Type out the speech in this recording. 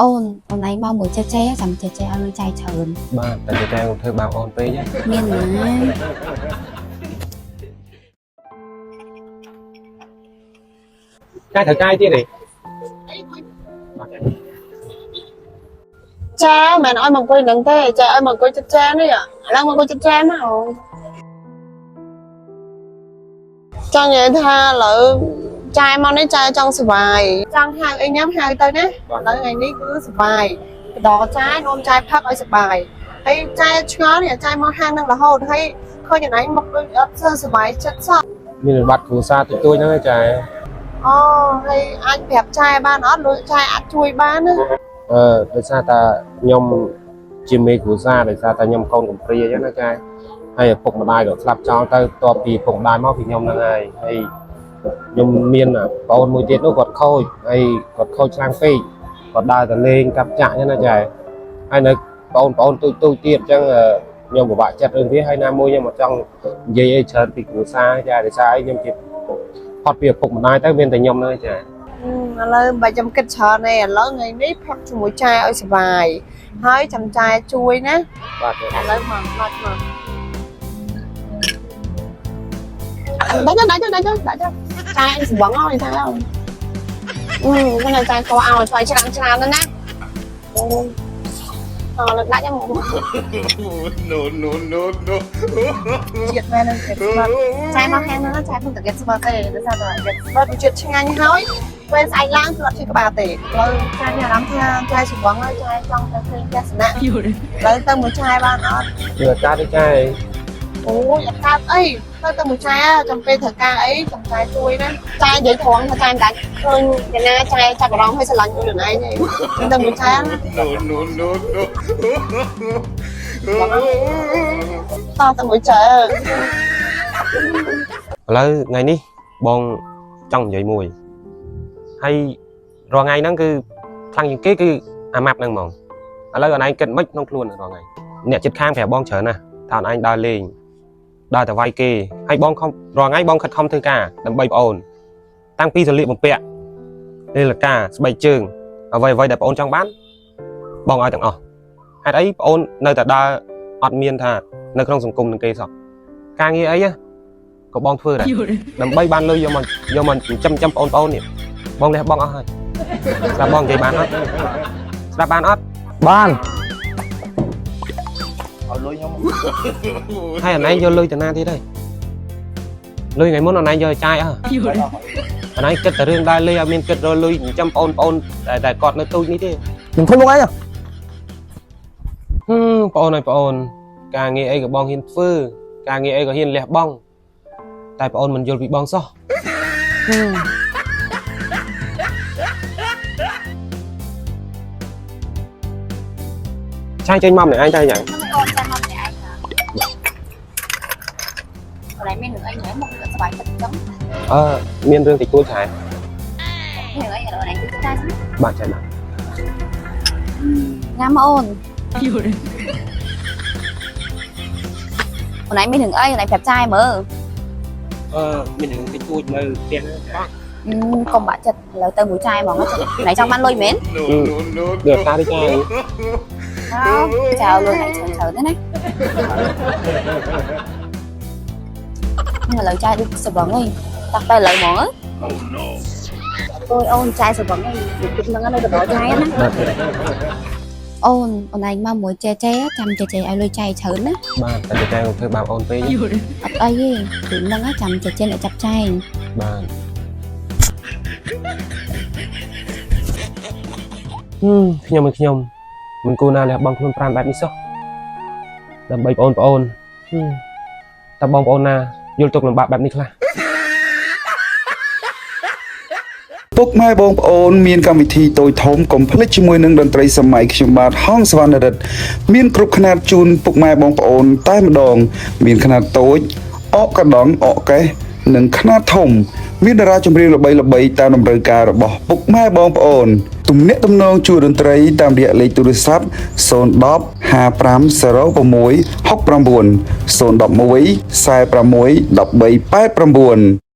អូនអូនឯងមកមួយចេះចេះចាំចេះចេះឲ្យលុយចាយច្រើន បាទតែតែខ្ញុំធ្វើបាបអូនពេកណា មានណា កាយត្រូវកាយទៀតទេបាទ ចាមិនឲ្យមកអង្គុយនឹងទេចាឲ្យមកអង្គុយចិត្តចានេះឥឡូវមកអង្គុយចិត្តចាមកអូនចង់និយាយថាឥឡូវចាយមកនេះចាយចង់សុបាយចង់ហៅអីញ៉ាំហៅទៅណាឥឡូវថ្ងៃនេះគឺសុបាយបដចាយនាំចាយផឹកឲ្យសុបាយហើយចាយឆ្ងល់នេះចាយមកហាងនឹងរហូតហើយឃើញចំណែងមកដូចអត់សូវសុបាយចិត្តសោះ មានវិបត្តិគ្រួសារតិចតួចហ្នឹងឯងចា អូហើយអាចប្រាប់ចាយបានអត់លុយចាយអាចជួយបានណា អឺដោយសារតាខ្ញុំជាមេគ្រួសារដោយសារតាខ្ញុំកូនកំព្រាអញ្ចឹងណាចាហើយឪពុកម្ដាយក៏ស្លាប់ចោលទៅតបពីឪពុកម្ដាយមកពីខ្ញុំហ្នឹងហើយហើយខ្ញុំមានប្អូនមួយទៀតនោះគាត់ខូចហើយគាត់ខូចខ្លាំងពេកគាត់ដើរតែលេងកាប់ចាក់អញ្ចឹងណាចាហើយនៅបងប្អូនទូចទូចទៀតអញ្ចឹងខ្ញុំពិបាកចិត្តរឿងវាហើយណាមួយខ្ញុំអត់ចង់និយាយអីច្រើនពីគ្រួសារចាដោយសារអីខ្ញុំជាផុតពីឪពុកម្ដាយទៅមានតែខ្ញុំហ្នឹងឯងចា ឥឡូវមិនបាច់ចាំគិតច្រើនទេឥឡូវថ្ងៃនេះផឹកជាមួយចាយឲ្យសុបាយហើយចាំចាយជួយណា បាទ ឥឡូវមកបាច់មកដាក់ចុះដាក់ចុះដាក់ចុះដាក់ចុះចាយស្វឹងឲ្យថាអឺហ្នឹងចាយកឲ្យថ្លៃច្រើនច្រើនណាស់ណាអូអលើដាក់ចាំមក No, no, no, no. ជាតិមែនហ្នឹងគេស្បចាយមកហាងហ្នឹងចាយមិនតែគេស្បទេដោយសារតែគេស្បវាជាតិឆ្ងាញ់ហើយពេលស្អែកឡើងគឺអត់ឈឺក្បាលទេឥឡូវចាយមានអារម្មណ៍ថាចាយស្វឹងហើយចាយចង់ទៅឃើញទស្សនៈឥឡូវទៅមួយចាយបានអត់ គឺអាកាសទេចា អូយអត់កើតអីទៅទៅមួយចាយចាំពេលត្រូវការអីចាំចាយជួយណាចាយនិយាយត្រង់ថាចាយមិនដាច់ឃើញកណាចាយចាប់អារម្មណ៍ឲ្យស្រឡាញ់ខ្លួនឯងទេទៅមួយចាយណា No, no, no, no. តទៅមួយចាយ ឥឡូវថ្ងៃនេះបងចង់និយាយមួយហើយរាល់ថ្ងៃហ្នឹងគឺខ្លាំងជាងគេគឺអាម៉ាប់ហ្នឹងហ្មងឥឡូវអនឯងគិតមិនក្នុងខ្លួនរាល់ថ្ងៃអ្នកចិត្តខាងប្រាប់បងច្រើនណាស់ថាអនឯងដើរលេងដើរតែវាយគេហើយបងខំរាល់ថ្ងៃបងខិតខំធ្វើការដើម្បីប្អូនតាំងពីសលៀកបំពាក់នាឡិកាស្បែកជើងអ្វីអ្វីដែលប្អូនចង់បានបងឲ្យទាំងអស់ហេតុអីប្អូននៅតែដើរអត់មានថានៅក្នុងសង្គមនឹងគេសោះការងារអីណាក៏បងធ្វើដែរ ដើម្បីបានលុយយកមកយកមកចិញ្ចឹមចិញ្ចឹមបងប្អូននេះបងលះបងអស់ហើយស្ដាប់បងនិយាយបានអត់ស្ដាប់បានអត់ បាន ហើយអនឯងយកលុយទៅណាទៀតហើយលុយថ្ងៃមុនអនឯងយកឲ្យចាយអស់អនឯងគិតតែរឿងដើរលេងអត់មានគិតរកលុយចិញ្ចឹមបងប្អូនតែតែគាត់នៅទូចនេះទេ ខ្ញុំធំមកអី ហឹមបងអូនហើយបងអូនការងារអីក៏បងហ៊ានធ្វើការងារអីក៏ហ៊ានលះបង់តែបងអូនមិនយល់ពីបងសោះហឹមឆាយចេញមកម្នាក់ឯងតែយ៉ាង អូនចាយមកម្នាក់ឯងអូនឯងមានរឿងអីហ្នឹងមកសុបាយចិត្តចឹង អឺមានរឿងតិចតួចឆាយ មានរឿងអីអូនឯងគឺចាយ បាទចាបាទ ញ៉ាំអូនអូនឯងមានរឿងអីអូនឯងប្រាប់ចាយមើល អឺមានរឿងតិចតួចនៅផ្ទះហ្នឹងឆាយ កុំបាក់ចិត្តឥឡូវទៅមួយចាយហ្មងអូនឯងចង់បានលុយមែន No, no, no, ដូចអាកាសទេចាយ ចៅលុយឯងច្រើនច្រើនណាស់ឥឡូវចាយដូចសបងឯងតាស់ទៅឥឡូវហ្មងអូយអូនចាយសបងឯងគិតនឹងនៅកណ្ដោចាយណា បាទ អូនអូនឯងមកមួយចេចេចាំចេចេឲ្យលុយចាយច្រើនណា បាទតែតែខ្ញុំធ្វើបាបអូនពេក អត់អីទេគឺនឹងចាំចេចេអ្នកចាប់ចែង បាទហឹមខ្ញុំមិនខ្ញុំមិនគួរណាលះបង់ខ្លួនប្រាណបែបនេះសោះដើម្បីបងប្អូនហឹមតើបងប្អូនណាយល់ទុកលំបាកបែបនេះខ្លះ ពុកម៉ែបងប្អូនមានកម្មវិធីតូចធំកុំភ្លេចជាមួយនឹងតន្ត្រីសម័យខ្ញុំបាទហងសវណ្ណរិទ្ធមានគ្រប់ខ្នាតជូនពុកម៉ែបងប្អូនតែម្ដង មានខ្នាតតូចអកកដងអកកេះនិងខ្នាតធំ មានតារាចម្រៀងល្បីៗតាមតម្រូវការរបស់ពុកម៉ែបងប្អូន ទំនាក់ទំនងជួតន្ត្រីតាមរយៈលេខទូរស័ព្ទ010 55 06 69 011 46 13 89។